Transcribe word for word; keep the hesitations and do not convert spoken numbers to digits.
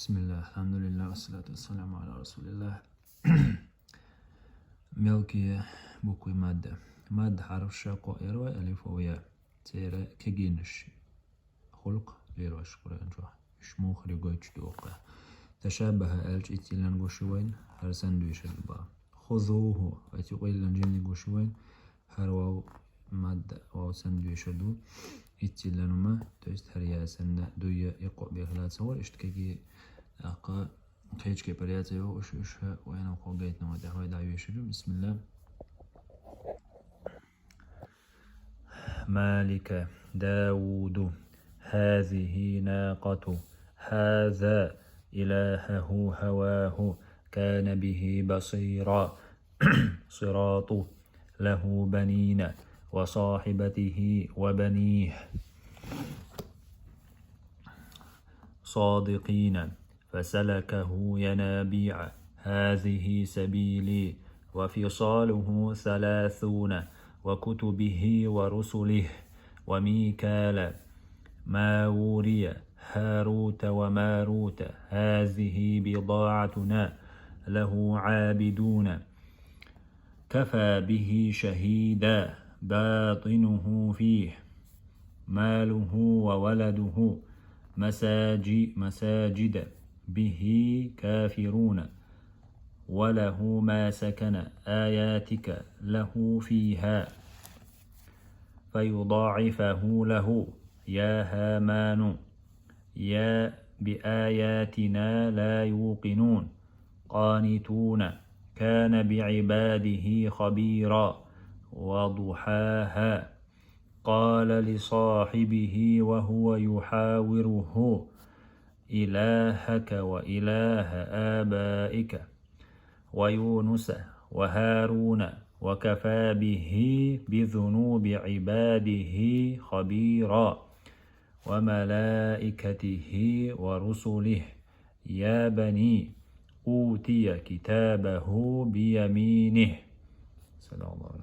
بسم الله، الحمد لله، والصلاة والسلام على رسول الله. Мелкие буквы мадда. Мадда хьарфаш кхоъ яр вай: алиф, вав, я. Церан кегийнаш хул-кх лелаш Къуръан чу. Уж муха дигача дукха. تشابه аьлча, итт йиллан гуш я вайна, хӀара санна доьшур ду бакъ. خذوه, оцу юкъ йиллан жимма гуш я вайна, хӀара вав мадда, вав санна доьшур ду. Итт йиллан хӀума, то есть хӀара я санна, дуй, я, и кхоъ бехлаца гӀор, иштта кегий, тӀаккха кхечу кепара яц йогӀу уж, уж вайна кхо гайтина ма тӀехь вай дӀайоьшур ю. بسم الله. مالك داود. هذه ناقة هذا إلهه هواه كان به بصيرا. صراط له بنين وصاحبته وبنيه صادقين فسلكه ينابيع هذه سبيلي وفصاله ثلاثون وكتبه ورسله وميكال ما وري هاروت وماروت هذه بضاعتنا له عابدون كفى به شهيدا باطنه فيه ماله وولده مساجي مساجد به كافرون وله ما سكن آياتك له فيها فيضاعفه له يا هامان يا بآياتنا لا يوقنون قانتون كان بعباده خبيرا وضحاها قال لصاحبه وهو يحاوره إلهك وإله آبائك ويونس وهارون وكفى به بذنوب عباده خبيرا وملائكته ورسله يا بني أوتي كتابه بيمينه. صدق الله العظيم.